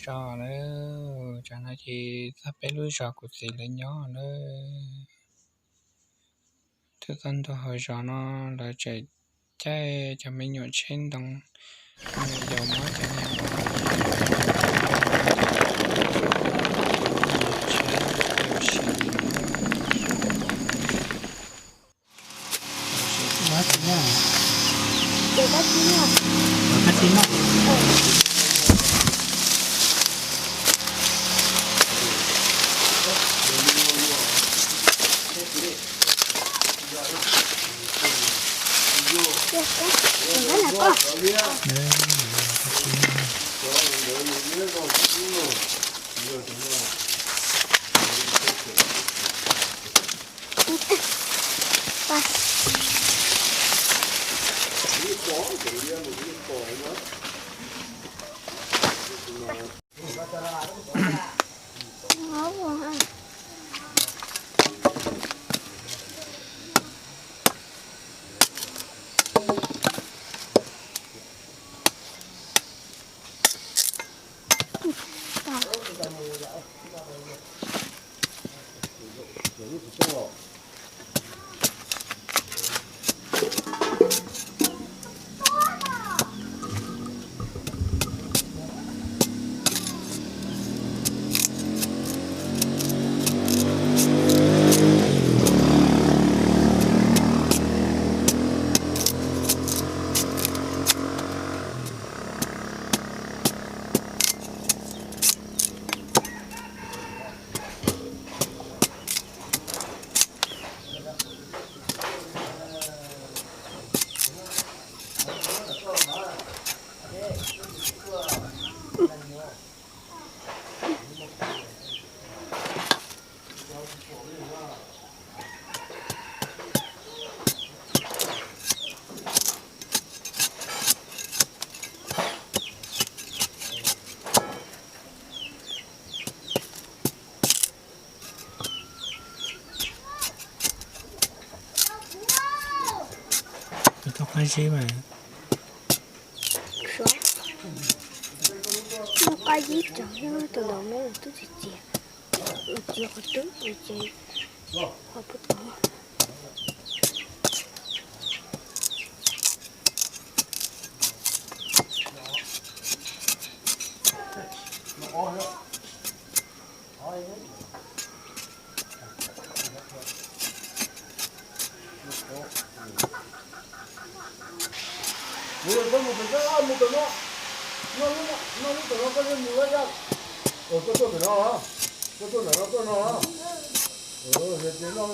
rau na. Tsam no ces txog peb lub zos kuv txiv lawv nyob na. Twb txog ntua hauv zos no, lawv tseem caij cov me nyuam tsheb ntoo, me nyuam yaus muab cov niag Tus tau qab zib mas. Suav, muaj qab zib tsoom nyob tus laus me tub txiv txias, txias qhov twb ces qhov puag tod. Mus, koj mus tom no, mus tom no, noj lub tom no koj thiaj mus lawm yom. Koj tuaj tom no, koj tuaj tom no koj noj. Ces noj.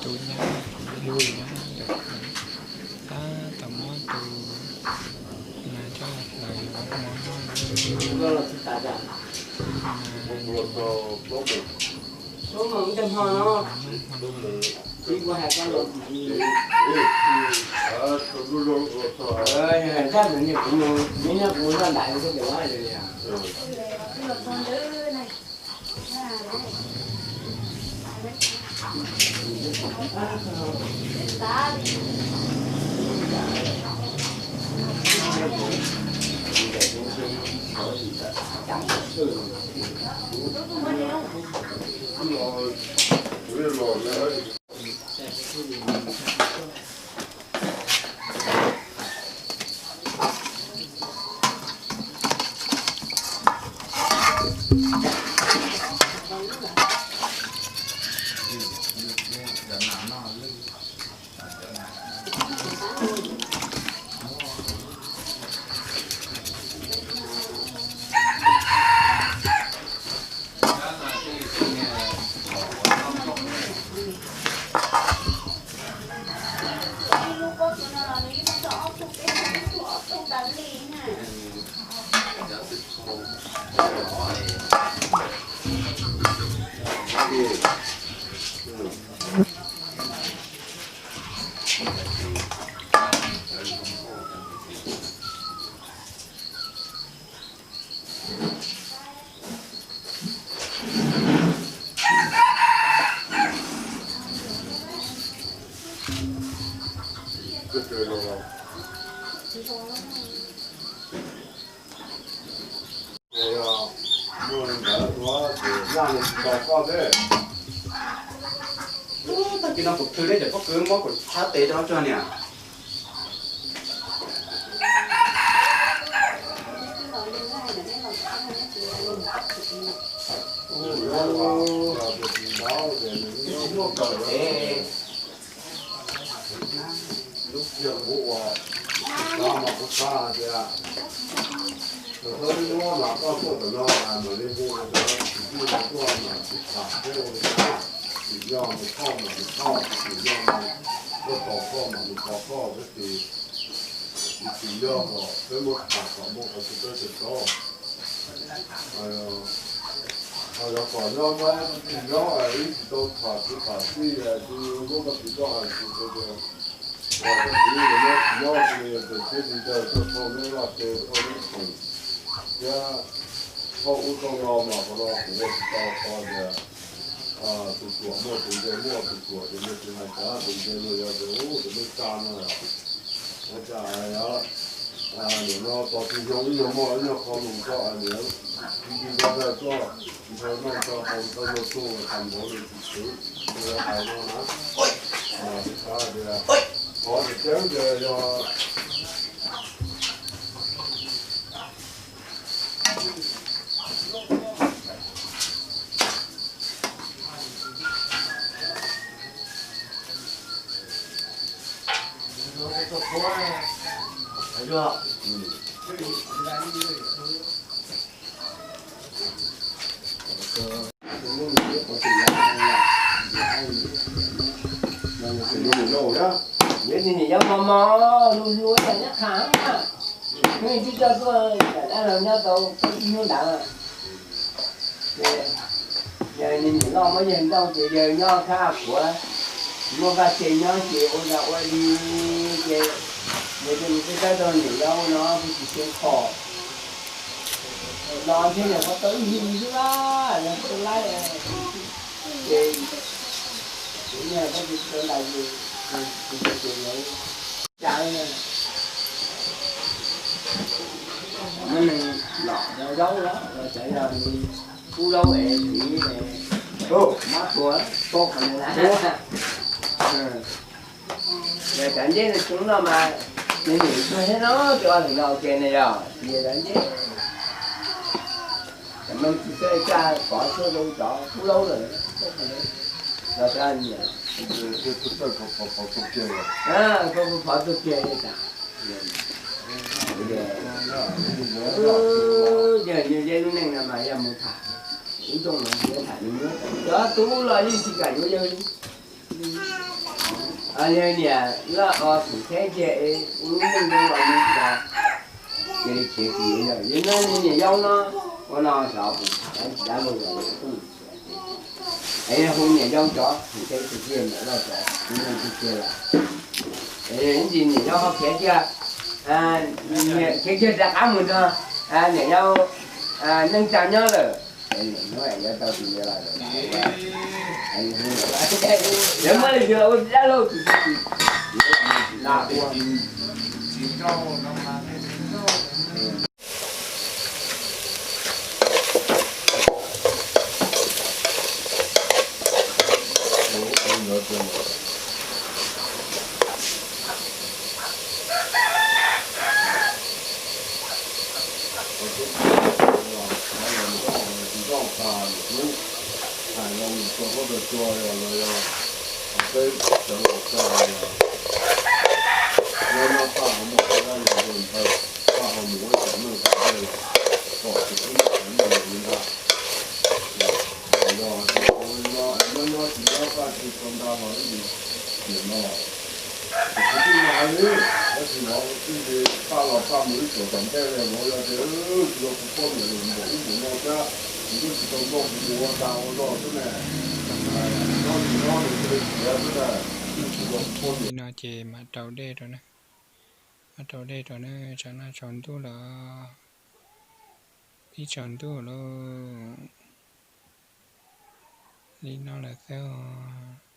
Tus nyab, tus nyab ntawm tab tom muab tus nas coj los hlawv yuav hmo noj. Tag kis no kuv plhws nej cov pob kws muab kuv tshab tes rau tso niam. Muaj kaum tes. Lub tiag kuv ua, kuv xav mas kuv xav hais tias, tus hlob lub nuab mas koj tuaj tom no mas mam li hu rau cov kwv tij no tuaj mas sib tham seb ua li cas, tsis yog mus thauj mas mus thauj, tsis yog mus tuaj tos koj mas mus tos koj xwb ces, tsis yog kom peb muab tham kom muaj qhov txhua txhua txhua. Ho yog kom nyob nyob tsis nyob ib tsis tau tham kwv tham tij, tsis nyob koj txiv koj hais tsis tau tias, koj txiv nyob tsis nyob ces pem teb tsis ncaws tuaj thauj neb vaj tse thauj neb khoom thiab thauj ub thauj no mas qhov no kuv ua tsis tau qhov tias tus ruam muaj tus ntse, muaj tus ruam ces nws tsis hais cas, tus ntse no yog tias ub tus neej tsa no yog, ua cas yog nim no tos tsis zoo ib nyuag muaj ib nyuag qho lus tso niam, tsis tsis tau ntawd tuaj nthawv noj tso tau ntawv noj tuaj tham npaum li tsis khwv, nws hais no na, mas kuv xav tias qhov tseeb tias yog Nws niam yau mos mos lus lus yog nyob qha heev na, nws tsis tau tuaj yam dab laug nyob tau peb ib hnub ntawd. Ces yawg niam loj muab yawg nrauj ces yawg nyob khab quav, muaj vaj tse nyob ces ua zog ua li ces nws thiaj li peb saib tau niam yau no kuj tsis xeev kho no thiab, yog qhov tau ib hlis xwb lawm yog tau laib ces kuv niag koj tsis tau ntais ces kuv ces lawv cas muab neeg lom cov zaub los los xyov yog kub zaub es txiv mob tuag toj qhov ntawd na. Yog cov nceb no coob no mas nws nim tuag thiab no, tus ob tug no ua ke ne yog tsis yog cov nceb. Cov neeg tsis txawj caj pov tshuaj rau cov kub zaub lawm, los xyov nyiam pov tuag kiag li cas. Yog nyob ze lub neej no mas yog mus tham ib rooj no tsis tham nws, cov tub los yeej tsis kam yuav yawg li. Yawg niam loj o txheeb kiag es ua lub neej zoo los mus tas, cia li khiav tsis yuav yawg. Yog no niam yau no, ua no xyov kuv tham dab laug los kuj es yog hu niam yau cov txheeb kiag niam loj cov lub neej kiag lawm. Es ib ntsis niam yau ho khiav kiag, khiav kiag rov qab mus nrog niam yau neej tsa nyob lawm. Yuav muab li yawg los ua dab laug tsis tsis tsis los ua. Tab sis no twb paj los paj mus ib tsoom tom ntej li vauv yog tias tsis yog kuv poj niam lus npaum ub npaum no thiab, kuv twb tsis tau nrauj kuv mus ua dag ua zog xwb ne. Nyob tsis nyob nws cia li khiav xwb na. Twb tsis yog kuv poj niam. No ces mam rau dej rau na, mam rau dej rau na, tsam no tsaus ntuj lawm, pib tsaus ntuj lawm, li no lawm xwb os.